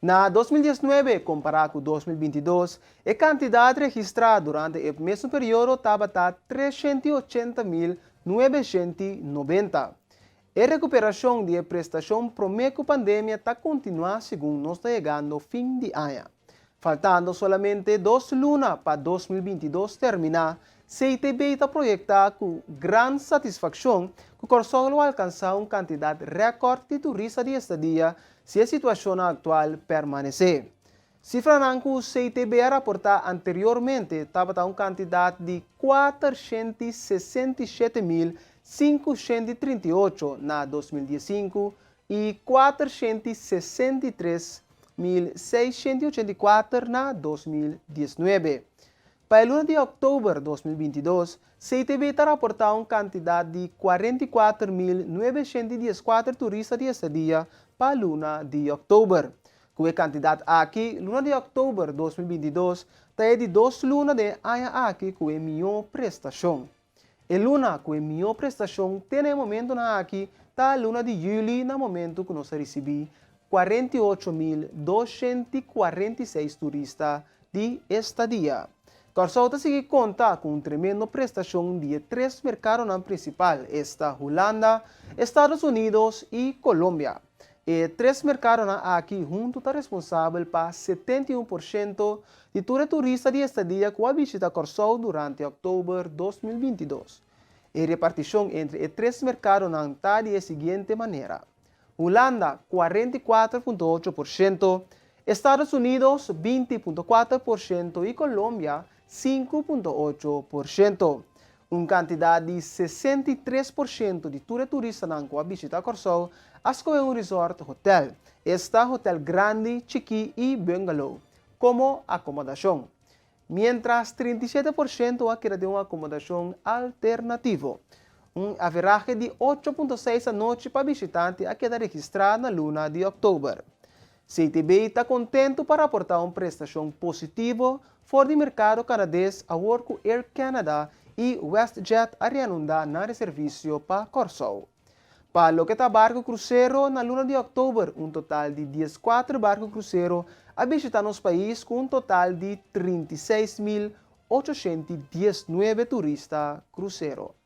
Na 2019, kompará ku 2022, e kantidat registrá durante e mesun periodo tabata 380.990. E rekuperashon di prestashon promé ku pandemia ta kontinuá segun nos ta yegando fin di aña. Faltando solamente 2 luna pa 2022 terminá, CTB ta proyektá ku gran satisfakshon ku Kòrsou lo alkansá un kantidat rèkòrt di turista di estadia si e situashon aktual permanesé. Sifranan ku CTB a raportá anteriormente tabata un kantidat di 467.538 na 2015 i 463.684 na 2019. Pa luna di òktober di 2022, CTB ta raportá un kantidat di 44.914 turista di estadia pa luna di òktober. Ku e kantidat aki, luna di òktober di 2022 ta di 2 luna di aña aki ku e mihó prestashon. E luna ku e mihó prestashon te na e momentonan aki ta luna di yüli, na momento ku nos a risibí 48.246 turista di estadia. Kòrsou ta sigui konta ku un tremendo prestashon di tres merkadonan prinsipal, esta Hulanda, Estados Unidos i Colombia. E tres merkadonan aki huntu ta responsabel pa 71% di tur turista di estadia ku a bishitá Kòrsou durante òktober 2022. E repartishon entre e tres merkadonan ta di siguiente manera: Hulanda 44,8%, Estados Unidos 20,4% i Colombia 5,8%. Un kantidat di 63% di tur turistanan ku a bishitá Kòrsou a skohe un resort hotel, esta hotel grandi, chikí i bungalow, komo akomodashon. Mientras 37% a keda den un akomodashon alternativo. Un averahe di 8,6 anochi pa bishitante a keda registrá na luna di òktober. CTB ta kontentu pa raportá un prestashon positivo for di merkado kanades awor ku Air Canada i WestJet a reanudá nan servisio pa Kòrsou. Pa loke ta barku krusero, na luna di òktober, un total di 14 barku krusero a bishitá nos pais ku un total di 36.819 turista krusero.